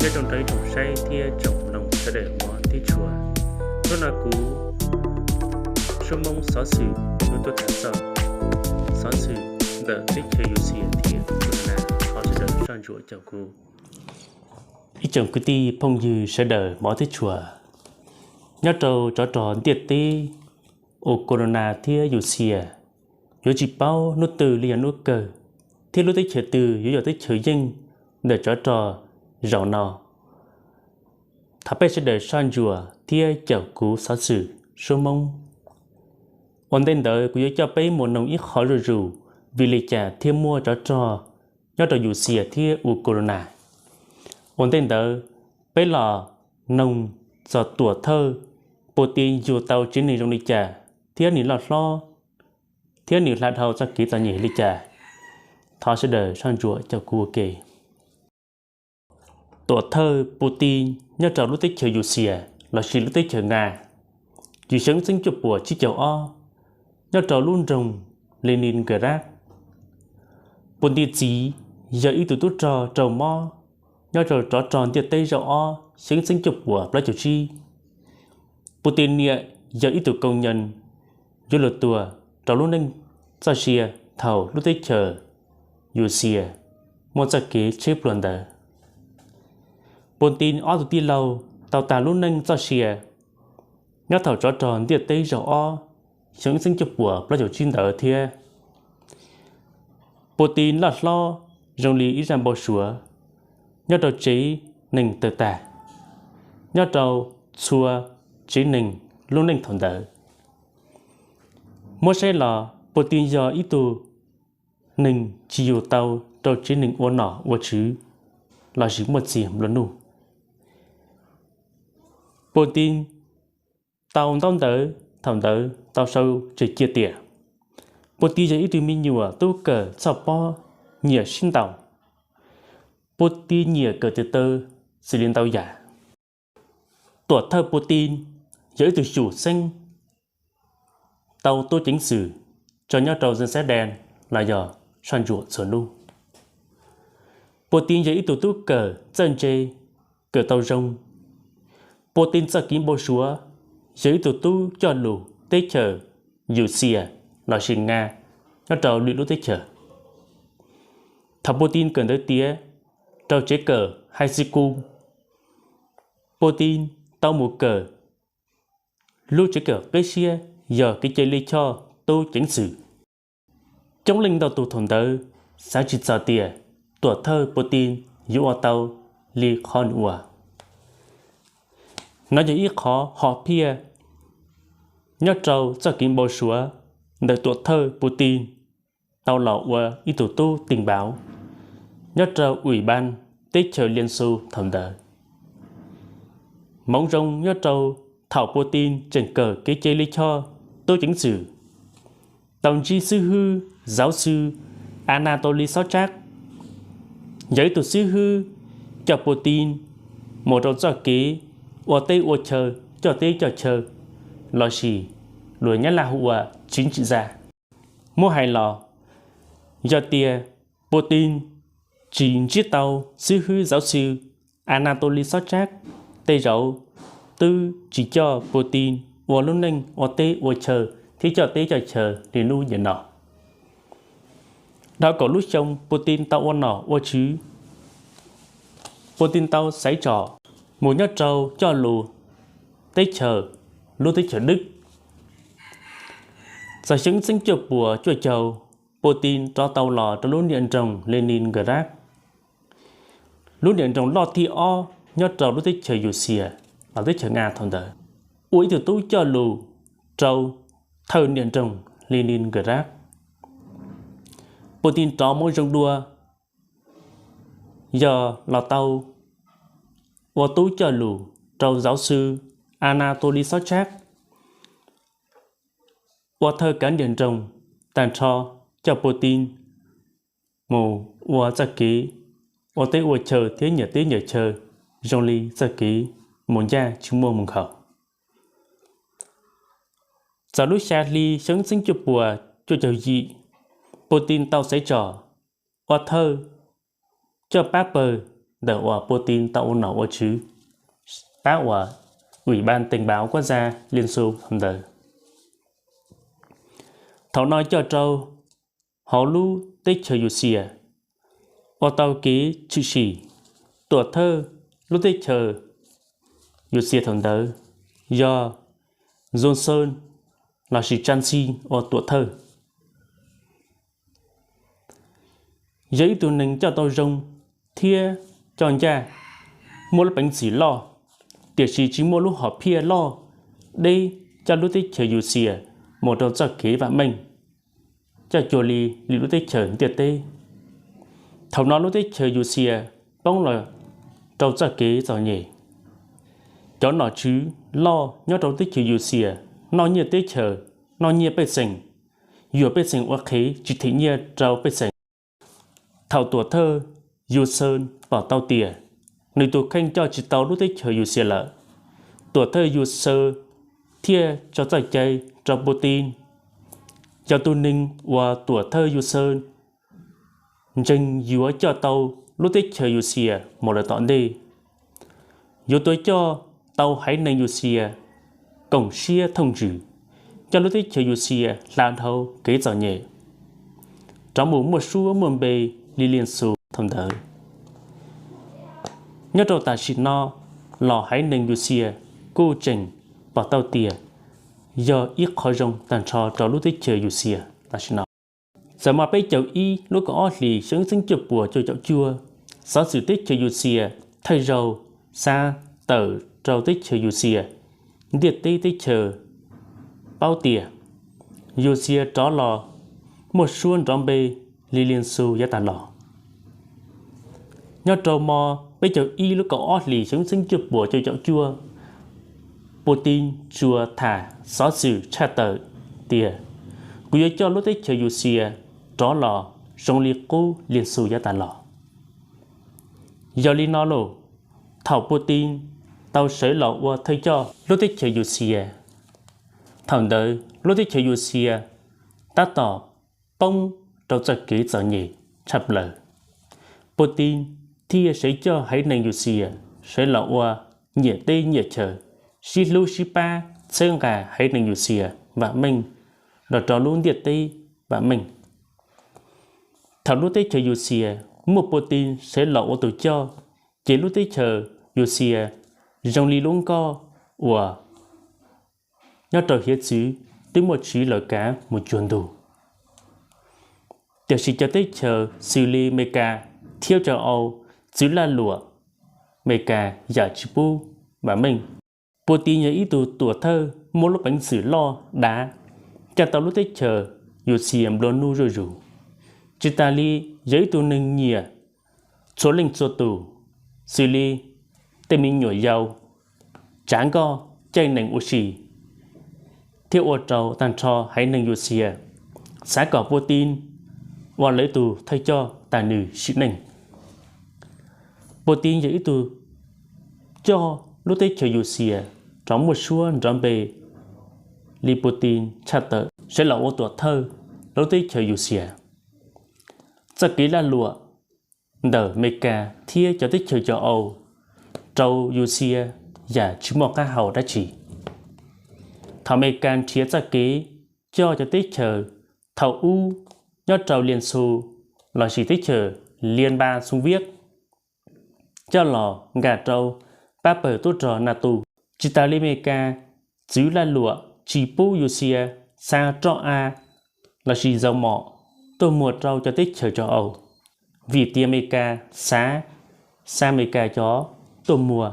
Nyob zoo rau ib tsoom saib thiab tsoom mloog sawv daws mov thiab tshua. Hnub no kuv Suab Hmoob xov xwm yuav tuaj tham txog xov xwm ntawm teb chaws Yuv Xias thiab Ukraina, thov sawv daws soj ntsuam caum kuv. Ib tsoom kwv tij phooj ywg sawv daws mov thiab tshua, nyob rau tsov rog ntiaj teb Ukraina thiab Yuv Xias yuav tsis paub hnub twg li yog hnub kawg, thiab lub teb chaws twg yuav yog teb chaws yeej ntawm tsov rog zaum no. Thov peb sawv daws soj ntsuam thiab caum kuv xov xwm Suab Hmoob. Ua ntej ntawd kuv yuav coj peb mus noog ib qho zuj zus vim li cas thiaj muaj tsov rog nyob rau Yuv Xias thiab Ukraina. Ua ntej ntawd, peb los noog txog tuam thawj Putin yug tau tsev neeg zoo li cas thiab nws loj hlob thiab nws hla dhau txoj kev txom nyem li cas. Thov sawv daws soj ntsuam caum kuv ua ke. Tuam thawj Putin nyob rau lub teb chaws Yuv Xias lossis lub teb chaws Nga, yug xyoo ib txhiab cuaj puas tsib caug ob, nyob rau lub nroog Leningrad. Putin txiv yog ib tug tub rog raug mob nyob rau tsov rog ntiaj teb zaum ob xyoo ib txhiab cuaj puas plaub caug tsib. Putin niam yog ib tug koob nyoos yuav luag tuag rau lub neej txoj sia thaum lub teb chaws Yuv Xias muaj txoj kev tsheb pluag ntawd. Putin ob tug tij laug tau tag lub neej txoj sia nyob thaum tsov rog ntiaj teb zaum ob xyoo ib txhiab cuaj puas plaub caug tsib ntawd thiab. Putin loj hlob zoo li ib zaj npau suav nyob rau tsev neeg tawg tag, nyob rau txhua tsev neeg lub neej thaum ntawd. Muab saib los Putin yog ib tug neeg tsis yug tau rau tsev neeg ua nom ua tswv lossis muaj txiag nplua nuj. Putin tau ntaub ntawv thaum ntawd tau sau tseg cia tias Putin yog ib tug me nyuam tub kawm txhoj pob, nyiam sib ntaus. Putin nyiam kawm tes taw xws li ntau yam. Tuam thawj Putin yog ib tug xyum xeeb tau tub ceev xwm tso nyob rau ze xab dan los yog soj ntsuam txhua hnub. Putin yog ib tug tub kawm txawj ntse, kawm tau zoo. Putin txoj kev npau suav yog ib tug tub coj lus teb chaws Yuv Xias lossis Nga nyob rau lwm lub teb chaws. Thaum Putin kawm ntawv tiav rau tsev kawm high school, Putin tau mus kawm lub tsev kawm qib siab yog kev cai lij choj tub ceev xwm. Coob leej ntau tus thaum ntawd xav tsis txog tias tuam thawj Putin yuav ua tau li qhov nws ua. Nov yog ib qhov hom phiaj nyob rau txoj kev npau suav ntawm tuam thawj Putin tau los ua ib tug tub tình báo nyob rau ủy ban teb chaws Liên Xô thaum ntawd. Hmoov zoo nyob rau thaum Putin tseem kawm kev cai lij choj tub ceev xwm, tau ntsib xib hwb giáo sư Anatoly Sobchak, yog ib tug xib hwb coj Putin mus rau txoj kev ua teb ua chaw, coj teb coj chaw, lossis luag Nyab Laj hu ua chính trị gia. Muab hais los, yog tias Putin tsis ntsib tau xib hwb giáo sư Anatoly Sobchak, tej zaum twb tsis coj Putin ua lub neej ua teb ua chaw thiab coj teb coj chaw li hnub nim no. Dhau kaum lub xyoo Putin tau ua nom ua tswv, Putin tau xaiv tsom mus nyob rau coj lus teb chaws lub teb chaws Dwb. Txog xyoo ib txhiab cuaj puas cuaj caug, Putin rov tau los rau lub niam nroog Leningrad, lub niam nroog loj thib ob nyob rau lub teb chaws Yuv Xias los teb chaws Nga thaum ntawd, ua ib tug tub coj lus rau thawj niam nroog Leningrad. Putin rov mus zoo dua yog los tau ua tub coj lus rau giáo sư Anatoly Sobchak, ua thawj kav niam nroog tag nrho, coj Putin mus ua txoj kev ua teb ua chaw thiab nyiam teb nyiam chaw zoo li txoj kev mus ncaj tsis muaj mus nkhaus. Txog lub xya hli xyoo ib txhiab cuaj puas cuaj caug yim, Putin tau xaiv tsom ua thawj coj pab pawg ntawm uas Putin tau ua nom ua tswv pab uas Ủy ban Tình báo Quốc gia Liên Xô thaum ntawd. Thaum no coj rau hauv lub teb chaws Yusia ua tau kev tshwm sim. Tuam thawj lub teb chaws Yusia thaum ntawd yog Johnson lossis Johnson ua tuam thawj. Yog ib tug neeg coj tau zoo thiab coj ncaj, muaj lub peev xwm loj, tiam sis tsis muaj lub hom phiaj loj deb coj lub teb chaws Yusia mus rau txoj kev vam meej, coj cuag li lwm lub teb chaws ntiaj teb. Thaum no lub teb chaws Yusia poob los rau txoj kev txom nyem. Cov nom tswv loj nyob rau teb chaws Yusia noj nyiaj teb chaws, noj nyiaj pej xeem, yuam pej xeem ua qhev tsis them nyiaj rau pej xeem. Thaum tuam thawj Yuxees pom tau tias nws tus kheej coj tsis tau lub teb chaws Yusia lawm, tuam thawj Yuxees thiaj tso txoj cai rau Putin. Yog tus neeg uas tuam thawj Yuxees ntseeg yuav coj tau lub teb chaws Yusia mus lawm tom ntej, yuav tuaj coj tau haiv neeg Yusia koom siab thooj ntsws, coj lub teb chaws Yusia hla dhau kev txom nyem, rov mus muaj suab muaj npe li Liaj Xus thaum ntawd. Nyob rau tam sim no los haiv neeg Yusia kuj tseem pom tau tias yog ib qho zoo tag nrho rau lub teb chaws Yusia tam sim no. Txawm mas peb caug ib lub kaum ob hlis xyoo ib txhiab cuaj puas cuaj caum cuaj, xov xwm teb chaws Yusia thawj zaug xa tawm rau teb chaws Yusia ntiaj teb teb chaws paub tias Yusia rov los muaj suab nrov npe li Liaj Xus yav tas los. Nyob rau mo peb caug ib lub kaum ob hlis xyoo ib txhiab cuaj puas cuaj caum cuaj, Putin tsuas tham xov xwm tshaj tawm tias kuv yuav coj lub teb chaws Yusia rov los zoo li qub Liaj Xus yav tas los. Yog li no los, thaum Putin tau sawv los ua thawj coj lub teb chaws Yusia, thaum ntawd lub teb chaws Yusia tab tom poob rau txoj kev txom nyem tshaj plaws. Putin thiaj sawv coj haiv neeg Yusia sawv los ua nyiam teb nyiam chaw, sib hlub sib pab txhawb nqa haiv neeg Yusia vam meej los rau lub ntiaj teb vam meej. Thaum lub teb chaws Yusia muaj Putin sawv los ua tus coj, ces lub teb chaws Yusia zoo li lub nkoj uas nyob rau hiav txwv twb muaj tswv lawm kav mus cuag ntug. Tiam sis cov teb chaws xws li Amelikas thiab Cau Au txwv laj luam, Amelikas yam tsis pub vam meej. Putin yog ib tug tuam thawj muaj lub peev xwm loj dav, coj tau lub teb chaws Yusia nplua nuj zuj zus, tsis tas li yog ib tug neeg nyiam txhua leej txhua tus, xws li tej me nyuam yaus, tsav nkoj, caij nees ua si, thiab ua rau tag nrho haiv neeg Yusia xav kom Putin ua lawv tus thawj coj tas nws sim neej. Putin yog ib tug coj lub teb chaws Yusia rov muaj suab nrov npe li Putin tshaj tawm sawv los ua tuam thawj lub teb chaws Yusia. Txoj kev laj luam ntawm Amelikas thiab cov teb chaws Cau Au rau Yusia yam tsis muaj qab hau dab tsi. Thaum Amelikas nrhiav txoj kev coj cov teb chaws thaum ub nyob rau Liaj Xus lossis teb chaws Liaj Npas Xoo Viab coj los nkag rau pab pawg tub rog NATO, tsis tas li Amelikas txwv laj luam tsis pub Yusia xa roj av lossis zaus mom tuaj muag rau cov teb chaws Cau Au, vim tias Amelikas xav xa Amelikas cov tuaj muag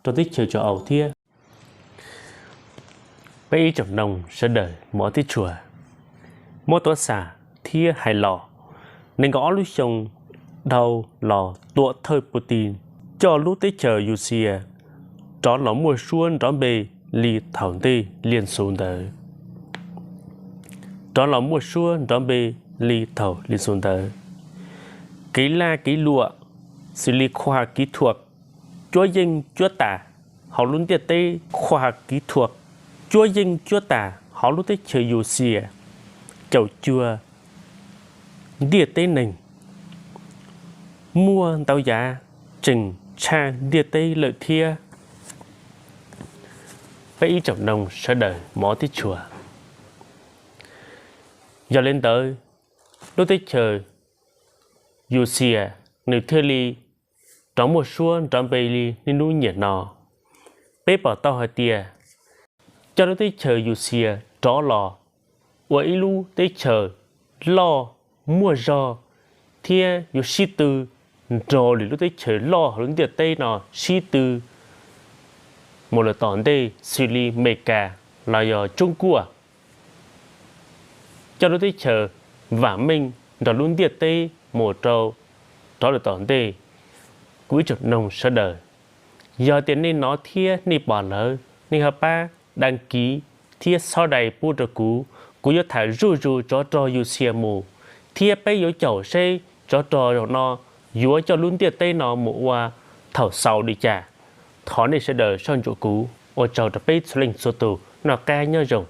rau teb chaws Cau Au thiab. Peb ib tsoom mloog sawv daws mov tib tshua, muab tuav xam thiab hais los, nees nkaum ob lub xyoo dhau los tuam thawj Putin coj lub teb chaws Yusia rov los muaj suab nrov npe li thaum ntej Liaj Xus ntawd. Rov los muaj suab nrov npe li thaum Liaj Xus ntawd. Kev laj kev luam xws li khoa học kỹ thuật cuab yeej cuab tas hauv lub ntiaj teb, khoa học kỹ thuật cuab yeej cuab tas hauv lub teb chaws Yusia caum cuag ntiaj teb neeg. Muaj ntau yav tseem tshaj ntiaj teb lawm thiab. Peb ib tsoom mloog sawv daws mov tib tshua. Yog li ntawd, lub teb chaws Yuxias nws thiaj li rov muaj suab nrov npe li niaj hnub niaj no. Peb pom tau hais tias coj lub teb chaws Yuxias rov los ua ib lub teb chaws loj muaj zog thiab yuav sib tw nrog lwm lub teb chaws loj hauv lub ntiaj teb no sib tw mus lawm tom ntej xws li Meskas los yog Tsoob Kuaj. Coj lub teb chaws vam meej nrog lub ntiaj teb mus rau rov lawm tom ntej. Kuv ib tsoom mloog sawv daws, yog tias nej hnov thiab nej pom lawm, nej ho pab đăng ký thiab subscribe pub rau kuv. Kuv yuav tham zuj zus tsov rog Yuxias mus, thiab peb yuav caum seb tsov rog zaum no yuav coj lub ntiaj teb no mus ua thaum xaus li cas. Thov nej sawv daws soj ntsuam kuv. Ua tsaug rau peb txhua leej txhua tus, noj qab nyob zoo.